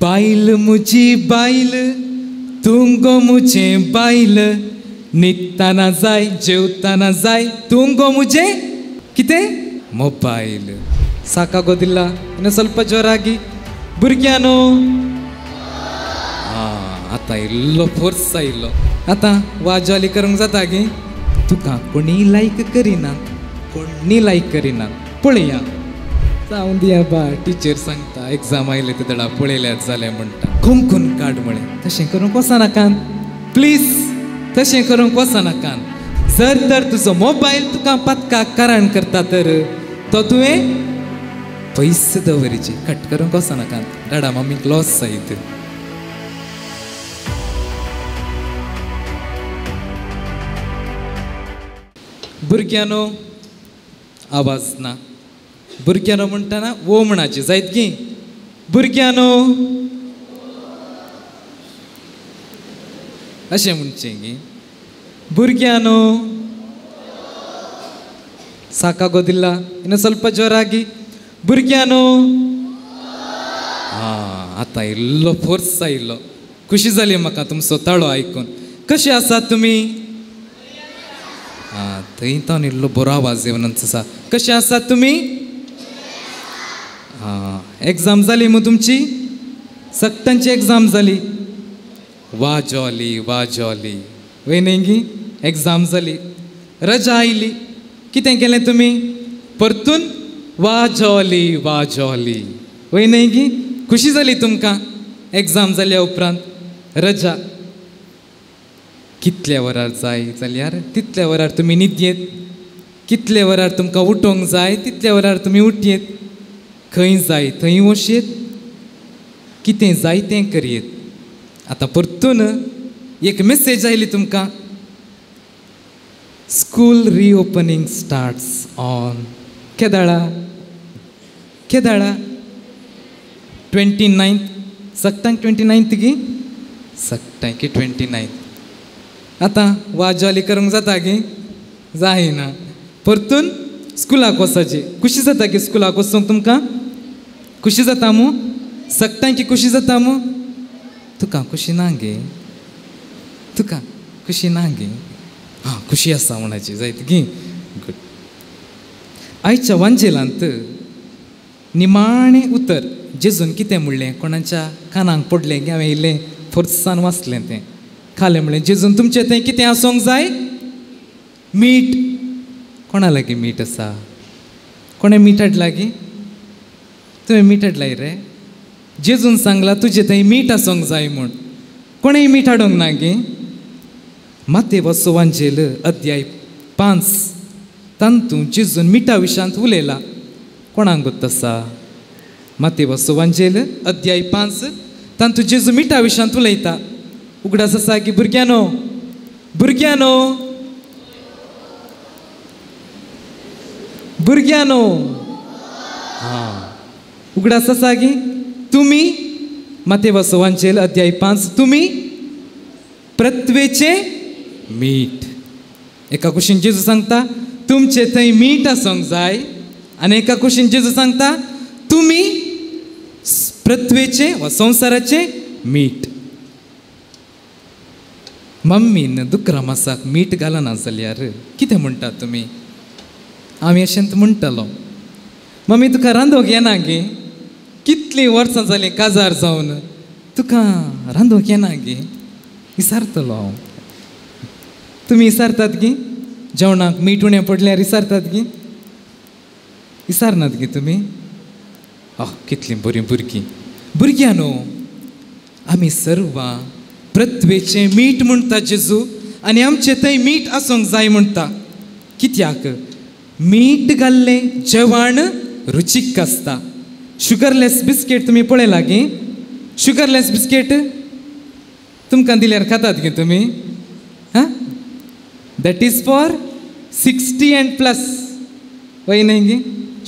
बायल मुजी बायल तूं गो मुजें बायल, न्हिदतना जाय जेवतना जाय तूं गो मुजें कितें मोबायल. ಸಾಕಾಗೋದಿಲ್ಲ, ಇನ್ನು ಸ್ವಲ್ಪ ಜೋರಾಗಿ ಭುರ್ಗ್ಯಾನೋ. आतां इल्लो फोर्स आयलो. आतां वाजवाली करूंक जाता गी? तुका कोणी लायक करिना, कोणी लायक करिना. पळया जावं दिया बा, टिचर सांगता एग्जाम आयले ते दडा पळयल्यार जालें म्हणटा. खोमखून काड म्हळें. तशें करूंक वचनाकान प्लीज, तशें करूंक वचनाकान. जर तर तुजो मोबायल तुका पातकाक कारण करता तर तो तुवें पयस दवरिची, कट करूंक वचनाकान. डाडा मम्मीक लॉस जायत. भुरग्यांनो आवाज ना. भुरग्यांनो म्हणटना वो म्हणाची जायत की भुरग्यांनो अशें म्हणचें की ಭುರ್ಗ್ಯಾನೋ. ಸಾಕಾಗೋದಿಲ್ಲ, ಇನ್ನು ಸ್ವಲ್ಪ ಜೋರಾಗಿ ಭುರ್ಗ್ಯಾನೋ. आतां इल्लो फोर्स आयलो. खुशी जाली म्हाका तुमचो ताळो आयकून. कशें आसात तुमी? थंय तावन इल्लो बरो आवाज येवन आसा. कशें आसात तुमी? एग्जाम जाली मू तुमची? सगळ्यांची एग्जाम जाली. वा जॉली वा जॉली. वय न्ही गी? एग्जाम जाली, रजा आयली, कितें केलें तुमी? परतून वा जॉली वा जॉली. वय न्ही गी? खुशी जाली तुमकां एग्जाम जाल्या उपरांत रजा. कितल्या वरार जाय जाल्यार तितल्या वरार तुमी न्हिदयेत, कितल्या वरार तुमकां उठोवंक जाय तितल्या वरार तुमी उठयेत, खंय जाय थंय वशयेत, कितें जाय तें करयेत. आतां परतून एक मेसेज आयली तुमकां, स्कूल रिओपनींग स्टार्ट्स ऑन केदाळा? केदाळा? 29. सगळ्यांक 29 गी? सगळ्यांक 29. आतां वाजवाली करूंक जाता गी? जायना. परतून स्कुलाक वचपाचें. खुशी जाता की स्कुलाक वचूंक तुमकां? खुशी जाता मू? सगळ्यांक खुशी जाता मू? तुका खुशी ना गे? तुका खुशी ना गे? हां, खुशी आसा म्हणाची जायत गी? गुड. आयच्या वांजेलांत निमाणें उतर जेजून कितें म्हणलें कोणाच्या कानाक पडलें की हांवें इल्लें फोर्सान वाचलें तें. खालें म्हणलें जेजून तुमचें थंय कितें आसूंक जाय? मीठ. कोणा लागीं मीठ आसा? कोणें मीठ हाडलां गी? तुवें मीठ हाडलां रे? जेजून सांगलां तुजें थंय मीठ आसूंक जाय म्हूण. कोणें मीठ हाडूंक ना गी? मातेवाचो वांजेल अध्याय 5 तातूंत जेजून मिठा विशांत उलयला. कोणाक गोत आसा? मातेवाचो वांजेल अध्याय 5 तातूंत जेजू मिठा विशांत उलयता. उगडास आसा की भुरग्यांनो? भुरग्यांनो, भुरग्यांनो, हां, उगडास आसा की तुमी मातेवाचो वांजेल अध्याय 5 तुमी पृथ्वेचें मीठ. एका कुशीन जेजू सांगता तुमचे थंय मीठ आसूंक जाय, आनी एका कुशीन जेजू सांगता तुमी पृथ्वेचें वा संवसाराचें मीठ. मम्मीन दुकरा मासाक मीठ घालना जाल्यार कितें म्हणटात तुमी? आमी अशेंच म्हणटालो, मम्मी तुका रांदूंक येना गे? कितलीं वर्सां जालीं काजार जावन तुका रांदूंक येना गे? विसारतलो हांव. तुमी विसारतात गी? जेवणाक मीठ उणें पडल्यार विसारतात गी? विसारनात गी तुमी? आह, कितलीं बरीं भुरगीं. भुरग्यां न्हू, आमी सर्वां पृथ्वेचें मीठ म्हणटा जेजू, आनी आमचें थंय मीठ आसूंक जाय म्हणटा. कित्याक? मीठ घाल्लें जेवण रुचीक आसता. शुगरलेस बिस्कीट तुमी पळयला गी? शुगरलेस बिस्कीट तुमकां दिल्यार खातात गी तुमी? हां, that is for 60 and plus. वय न्हय गी?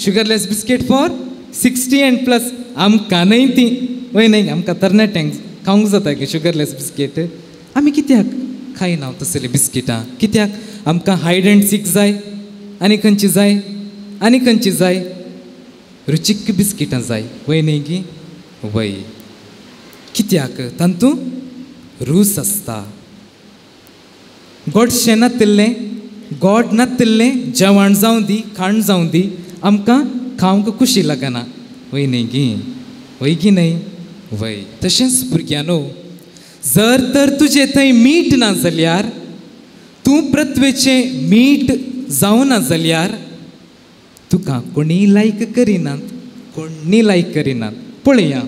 Sugarless biscuit for 60 and plus. आमकां न्हय ती, वय न्हय? आमकां तरणाट्यांक खावंक जाता की शुगरलेस बिस्कीट? आमी कित्याक खायना तसलीं बिस्किटां? कित्याक? आमकां हायड एंड सीक जाय, आनी खंयची जाय, आनी खंयची जाय, रुचीक बिस्किटां जाय. वय न्हय गी? वय. कित्याक तातूंत रूच आसता. गोडशें नातिल्लें, गोड नातिल्लें जेवण जावं दी, खाण जावं दी, आमकां खावंक खुशी लागना. वय न्हय गी? वय गी न्हय? वय. तशेंच भुरग्यांनो, जर तर तुजें थंय मीठ ना जाल्यार, तूं पृथ्वेचें मीठ जावना जाल्यार तुका कोणीय लायक करिनात, कोणी लायक करिनात. पळया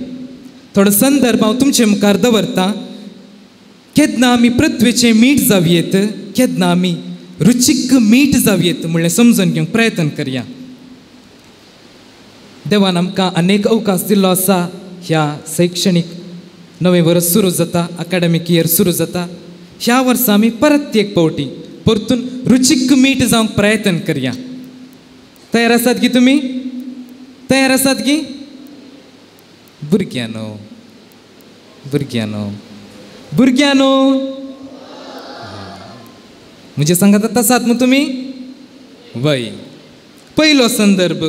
थोडो संदर्भ हांव तुमचे मुखार दवरता. केन्ना आमी पृथ्वेचें मीठ जावयेत, केन्ना आमी रुचीक मीठ जावयेत म्हणलें समजून घेवंक प्रयत्न करया. देवान आमकां अनेक अवकाश दिल्लो आसा. ह्या शैक्षणीक नवें वर्स सुरू जाता, अकाडेमीक इयर सुरू जाता. ह्या वर्सा आमी परत एक फावटी परतून रुचीक मीठ जावंक प्रयत्न करया. तयार आसात की तुमी? तयार आसात की? भुरग्यांनो, भुरग्यांनो, भुरग्यांनो, म्हणजे सांगतात आसात मग तुमी? वय. पयलो संदर्भ,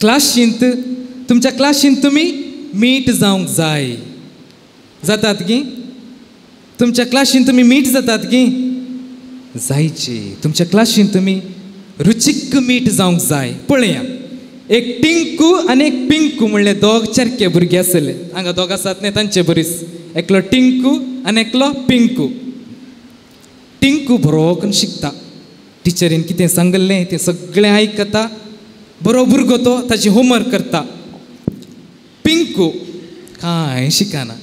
क्लाशींत, तुमच्या क्लाशींत तुमी मीठ जावंक जाय. जातात की? तुमच्या क्लाशींत तुमी मीठ जातात की? जायचे. तुमच्या क्लाशींत तुमी रुचीक मीठ जावंक जाय. पळया, एक टिंकू आनी एक पिंकू म्हणले दोग चरके भुरगे आसले. हांगा दोग आसात न्ही तांचे बरीच, एकलो टिंकू आनी एकलो पिंकू. टिंकू बरो करून शिकता, टिचरीन कितें सांगलें तें सगळें आयकता, बरो भुरगो तो, ताची होमवर्क करता. पिंकू कांय शिकना,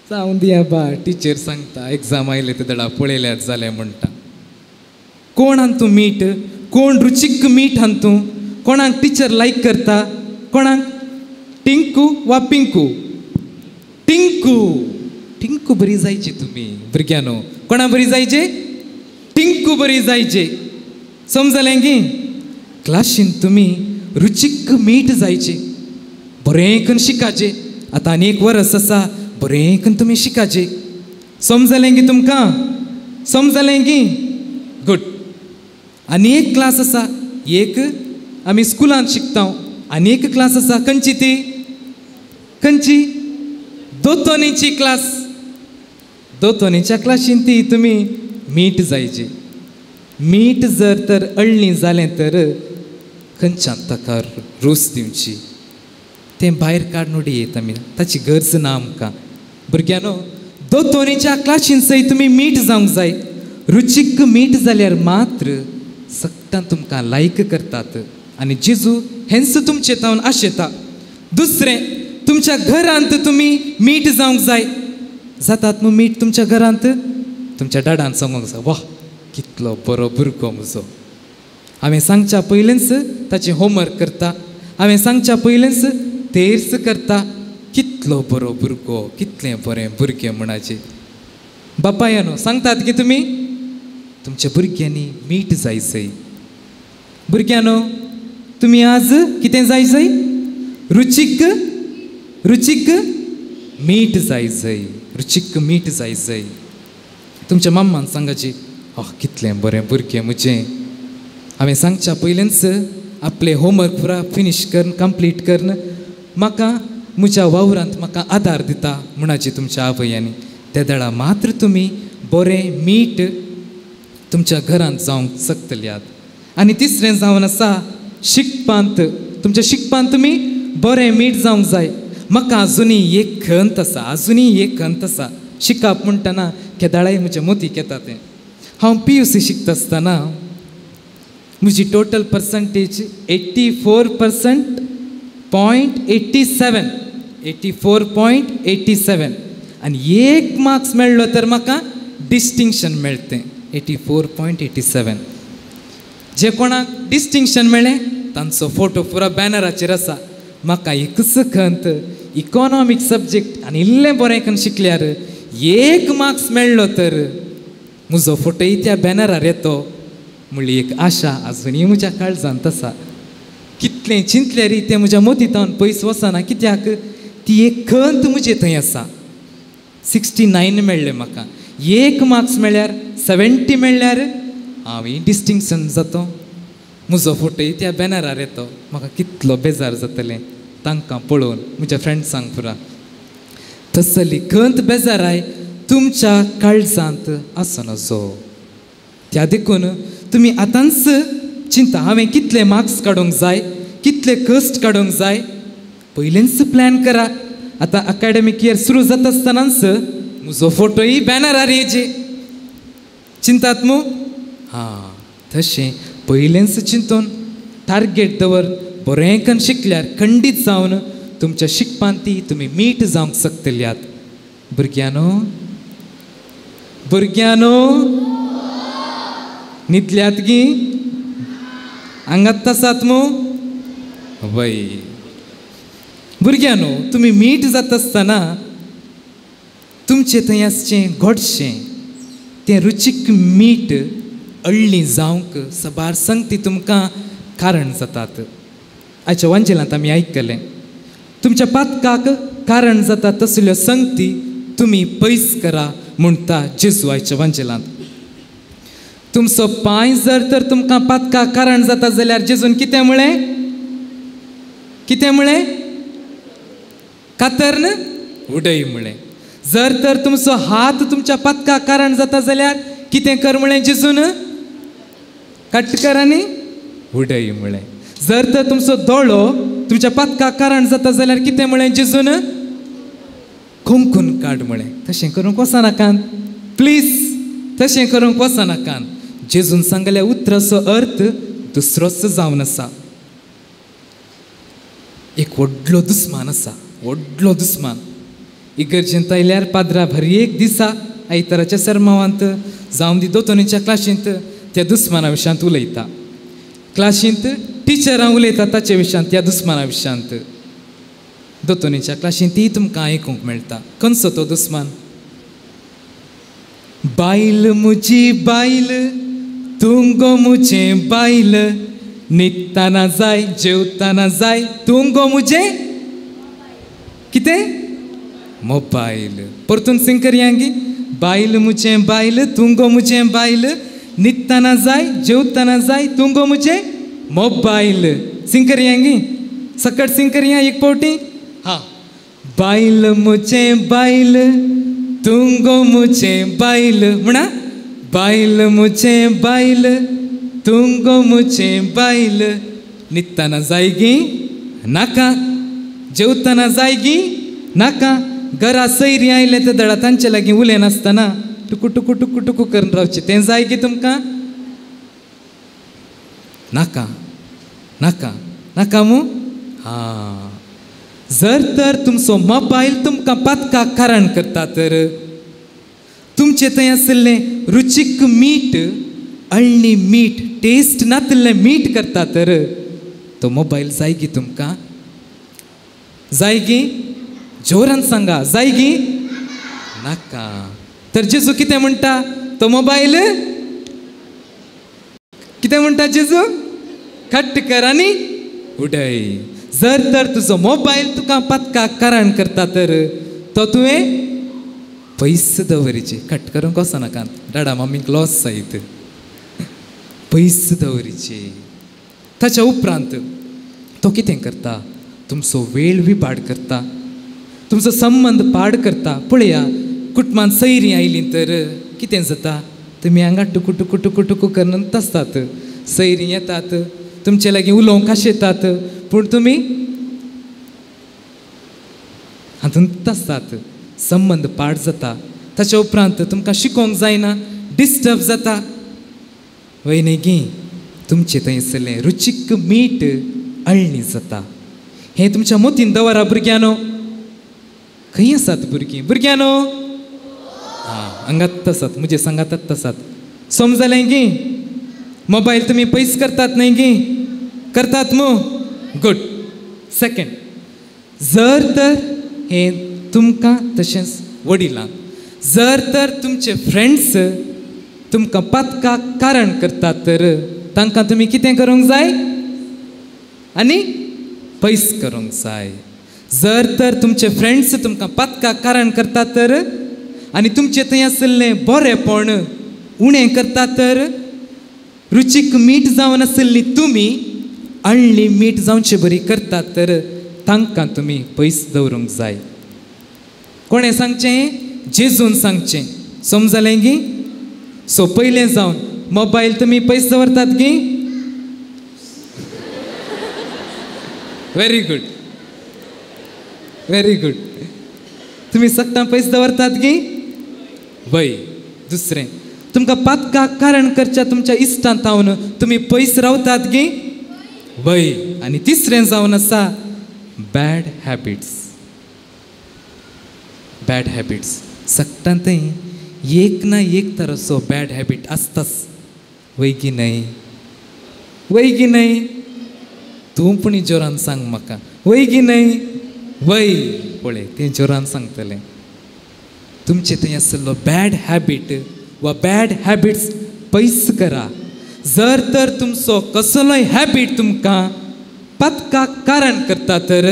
जावं दिया बा, टिचर सांगता एग्जाम आयले ते दडा पळयल्यार जालें म्हणटा. कोण हातूं मीठ, कोण रुचीक मीठ हातूं, कोणाक टिचर लायक करता, कोणाक? टिंकू वा पिंकू? टिंकू. टिंकू बरी जायची तुमी भुरग्यांनो. कोणा बरी जायचे? टिंकू बरी जायचे. समजलें की? क्लाशीन तुमी रुचीक मीठ जायचे, बरें करून शिकाचे. आतां आनी एक वर्स आसा, बरें करून तुमी शिकाचे. समजलें की तुमकां? समजलें की? गुड. आनी एक क्लास आसा, एक आमी स्कुलांत शिकता, आनी एक क्लास आसा, खंयची ती? खंयची? दोतोनीची क्लास. दोतोनीच्या क्लासीन ती तुमी मीठ जायची. मीठ जर तर अळणी जालें तर खंयच्यान ताका रूच दिवची, तें भायर काडून उडयत आमी, ताची गरज ना आमकां. भुरग्यांनो, दोतोनीच्या क्लासीन सयत तुमी मीठ जावंक जाय. रुचीक मीठ जाल्यार मात्र सगळ्यां तुमकां लायक करतात आनी जेजू हेंच तुमचे तावन आशेता. दुसरें, तुमच्या घरांत तुमी मीठ जावंक जाय. जातात मग मीठ तुमच्या घरांत? तुमच्या डाडान सांगूंक जाय, वाह कितलो बरो भुरगो म्हजो, हांवें सांगच्या पयलींच ताचें होमवर्क करता, हांवें सांगच्या पयलींच तेर्स करता, कितलो बरो भुरगो, कितलें बरें भुरगें म्हणाचें. बापायानो सांगतात की तुमी तुमच्या भुरग्यांनी मीठ जाय जय. भुरग्यांनो, तुमी आज कितें जाय जय? रुचीक, रुचीक मीठ जाय जय, रुचीक मीठ जाय जय. तुमच्या मम्मान सांगाची, आह कितलें बरें भुरगें म्हजें, हांवें सांगच्या पयलींच आपलें होमवर्क पुरा फिनीश करून कंप्लीट करून म्हाका म्हज्या वावरांत म्हाका आदार दिता म्हणाची तुमच्या आवयांनी. त्या वेळार मात्र तुमी बरें मीठ तुमच्या घरांत जावंक शकतल्यात. आनी तिसरें जावन आसा शिकपांत, तुमच्या शिकपांत तुमी बरें मीठ जावंक जाय. म्हाका आजुनूय एक खंत आसा, आजुनूय एक खंत आसा. शिकप म्हणटना केदाळाय म्हज्या मोतीक येता तें. हांव PUC शिकता आसतना म्हजी टोटल पर्संटेज 84.87, 84.87, आनी एक मार्क्स मेळ्ळो तर म्हाका डिस्टिंक्शन मेळटें, 84.87. जे कोणाक डिस्टिंक्शन मेळ्ळें तांचो फोटो पुरा बॅनराचेर आसा. म्हाका एकच खंत, इकॉनॉमीक सब्जेक्ट आनी इल्लें बरें करून शिकल्यार एक मार्क्स मेळ्ळो तर म्हजो फोटोय त्या बॅनरार येतो म्हणली एक आशा आजुनूय म्हज्या काळजांत आसा. कितलें चिंतल्यार तें म्हज्या मोतींतावन पयस वचना, कित्याक ती एक खंत म्हजे थंय आसा. 69 मेळ्ळें म्हाका, एक मार्क्स मेळ्ळ्यार 70 मेळ्ळ्यार हांवूय डिस्टिंक्शन जातो, म्हजो फोटोय त्या बॅनरार येतो. म्हाका कितलो बेजार जातलें तांकां पळोवन, म्हज्या फ्रेंड्सांक पुरा. तसली खंत बेजाराय तुमच्या काळजांत आसूं नजो. त्या देखून तुमी आतांच चिंता, हांवें कितले मार्क्स काडूंक जाय, कितले कश्ट काडूंक जाय, पयलींच प्लॅन करा. आतां अकॅडमीक इयर सुरू जाता आसतनाच म्हजो फोटोय बॅनरार येयचे, चिंतात मू? हां, तशें पयलेंच चिंतून टार्गेट दवर, बरें करून शिकल्यार खंडीत जावन तुमच्या शिकपांत ती तुमी मीठ जावंक शकतल्यात. भुरग्यांनो, भुरग्यांनो, न्हिदल्यात गी? आंगात आसात मू? वय. भुरग्यांनो, तुमी मीठ जाता आसतना तुमचें थंय आसचें गोडशें तें रुचीक मीठ अळ्ळी जावंक सबार संगती तुमकां कारण जातात. आयच्या वांजेलांत आमी आयकलें, तुमच्या पातकाक कारण जाता तसल्यो संगती तुमी पयस करा म्हणटा जेजू आयच्या वांजेलांत. तुमचो पांय जर तर तुमकां पातकाक कारण जाता जाल्यार जेजून कितें म्हळें? कितें म्हळें? कातर्न उडय म्हळें. जर तर तुमचो हात तुमच्या पातकाक कारण जाता जाल्यार कितें कर म्हळें जेजून? कट कर आनी उडय म्हळें. जर तर तुमचो दोळो तुमच्या पातकाक कारण जाता जाल्यार कितें म्हळें जेजून? खोंकून काड म्हळें. तशें करूंक वचनाकात, प्लीज, तशें करूंक वचनाकात. जेजून सांगल्या उतराचो अर्थ दुसरोच जावन आसा. एक व्हडलो दुस्मान आसा, व्हडलो दुस्मान. इगर्जेंत आयल्यार पाद्रा भरी एक दिसा आयताराच्या सरमावांत जावं दी दोतोनीच्या क्लासींत त्या दुस्माना विशयांत उलयता. क्लासींत टिचरां उलयता ताचे विशयांत, त्या दुस्माना विशयांत. दोतोनीच्या क्लासींत ती तुमकां आयकूंक मेळटा. खंयचो तो दुस्मान? बायल म्हजी बायल, तूं गो म्हजें बायल, न्हिदतना जाय जेवतना जाय, तूं गो म्हजें कितें? मोबायल. परतून सिंग करया गी. बायल म्हजें बायल, तूं गो म्हजें बायल, न्हिदतना जाय जेवतना जाय, तूं गो म्हजें मोबायल. सिंग करया गी, सकट सिंग करया एक फावटी. हां, बायल म्हजें बायल, तूं गो म्हजें बायल, म्हणा. बायल म्हजें बायल, तूं गो म्हजें बायल, न्हिदतना जाय गी नाका, जेवतना जाय गी नाका, घरा सैरी आयले ते दळा तांचे लागीं उलयनासतना टुकू टुकू टुकू टुकू करून रावचें, तें जाय गी तुमकां? नाका, नाका, नाका मू? हां, जर तर तुमचो मोबायल तुमकां पातकाक कारण करता तर तुमचें थंय आशिल्लें रुचीक मीठ अळणी मीठ टेस्ट नातिल्लें मीठ करता तर तो मोबायल जाय गी तुमकां? जाय गी? जोरान सांगा, जाय गी? नाका. तर जेजू कितें म्हणटा? तो मोबायल कितें म्हणटा जेजू? कट कर आनी उडय. जर तर तुजो मोबायल तुका पातकाक कारण करता तर तो तुवें पयस दवरिचे. कट करूंक वचनाका, डाडा मम्मीक लॉस जायत. पयस दवरिचे. ताच्या उपरांत तो कितें करता? तुमचो वेळ विपाड करता, तुमचो संबंद पाड करता. पळया, कुटुंबांत सैरीं आयलीं तर कितें जाता? तुमी हांगा टुकू टुकू टुकू टुकू करून आसतात. सैरीं येतात, तुमचे लागीं उलोवंक आशेतात, पूण तुमी हातूंत आसतात. संबंद पाड जाता. ताच्या उपरांत तुमकां शिकोवंक जायना, डिस्टर्ब जाता. वय न्ही गी? तुमचें थंयसरलें रुचीक मीठ अळणी जाता. हें तुमच्या मोतीन दवरा भुरग्यांनो. खंय आसात भुरगीं? भुरग्यांनो, आं, हांगात आसात, म्हजे सांगातात आसात. समजलें गी? मोबायल तुमी पयस करतात न्हय गी? करतात मू? गुड. सेकंड, जर तर हें तुमकां तशेंच वडिलांक, जर तर तुमचे फ्रेंड्स तुमकां पातकाक कारण करतात तर तांकां तुमी कितें करूंक जाय? आनी पयस करूंक जाय. जर तर तुमचे फ्रेंड्स तुमकां पातकाक कारण करतात तर आनी तुमचें थंय आशिल्लें बरेंपण उणें करतात तर रुचीक मीठ जावन आशिल्ली तुमी अळणी मीठ जावचे बरी करतात तर तांकां तुमी पयस दवरूंक जाय. कोणें सांगचें? जेजून सांगचें. समजलें गी? सो पयलें जावन मोबायल तुमी पयस दवरतात गी? Very good, very good. तुमी सगळ्यां पयस दवरतात गी? वय. दुसरें, तुमकां पातकाक कारण करच्या तुमच्या इश्टां तावन तुमी पयस रावतात गी? वय. आनी तिसरें जावन आसा बॅड हॅबिट्स. बॅड हॅबिट्स सगळ्यां थंय एक ना एक तराचो बॅड हॅबीट आसताच. वय की न्हय? वय की न्हय? तूं पूण जोरान सांग म्हाका, वय की न्हय? वय. पळय तें जोरान सांगतलें. तुमचे थंय आशिल्लो बॅड हॅबीट वा बॅड हॅबिट्स पयस करा. जर तर तुमचो कसलोय हॅबीट तुमकां पातकाक कारण करता तर,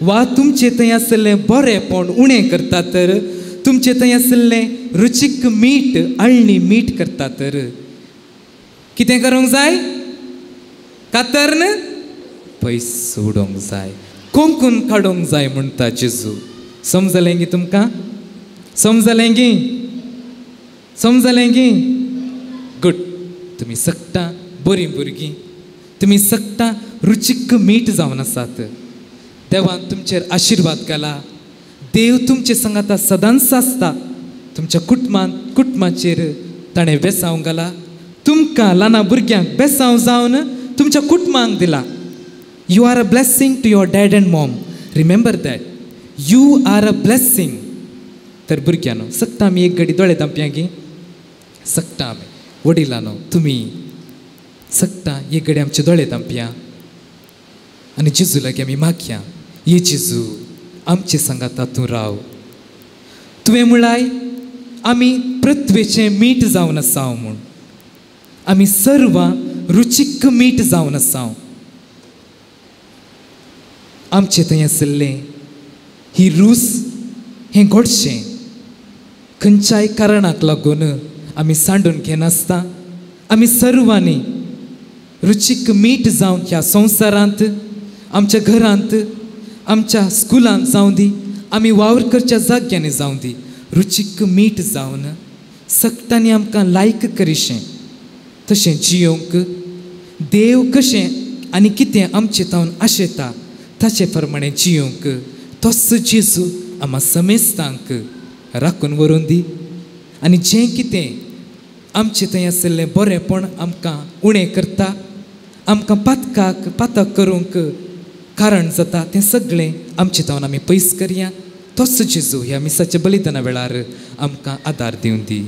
वा तुमचे थंय आशिल्लें बरेंपण उणें करता तर, तुमचे थंय आशिल्लें रुचीक मीठ अळणी मीठ करता तर, कितें करूंक जाय? कातਰਨ पयस उडोवंक जाय, कोंकून काडूंक जाय म्हणटा जेजू. समजलें गी तुमकां? समजलें गी? समजलें गी? गुड. तुमी सगळ्यां बरीं भुरगीं, तुमी सगळ्यां रुचीक मीठ जावन आसात. देवान तुमचेर आशिर्वाद घाला. देव तुमचे संगाता सदांच आसता. तुमच्या कुटुंबाचेर ताणें बेसांव घाला. तुमकां ल्हान भुरग्यांक बेसांव जावन तुमच्या कुटुंबांक दिला. You are a blessing to your dad and mom. Remember that. You are a blessing. तर भुरग्यांनो सगळ्यां आमी एक घडी दोळे धांपया गी? सगळ्यां आमी वडिलांनो तुमी सगळ्यां एक घडी आमचे दोळे धांपया आनी जेजू लागीं आमी मागया, ये जेजू आमचे सांगाता तूं राव. तुवें म्हळाय आमी पृथ्वेचें मीठ जावन आसाव म्हूण. आमी सर्वां रुचीक मीठ जावन आसाव. आमचे थंय आशिल्लें ही रूस हें गोडशें खंयच्याय कारणाक लागून आमी सांडून घेनासता आमी सर्वांनी रुचीक मीठ जावन ह्या संवसारांत, आमच्या घरांत, आमच्या स्कुलांत जावं दी, आमी वावर करच्या जाग्यांनी जावं दी, रुचीक मीठ जावन सगळ्यांनी आमकां लायक करिशें तशें जियोंक देव कशें आनी कितें आमचे तावन आशेता ताचे प्रमाणे जियोंक तोच जेजू आमा समेस्तांक राखून व्हरून दी. आनी जें कितें आमचें थंय आशिल्लें बरेंपण आमकां उणें करता, आमकां पातकाक पातक करूंक कारण जाता, तें सगळें आमचें तावन आमी पयस करया. तोच जेजू ह्या मिसाच्या बलिदाना वेळार आमकां आदार दिवन दी.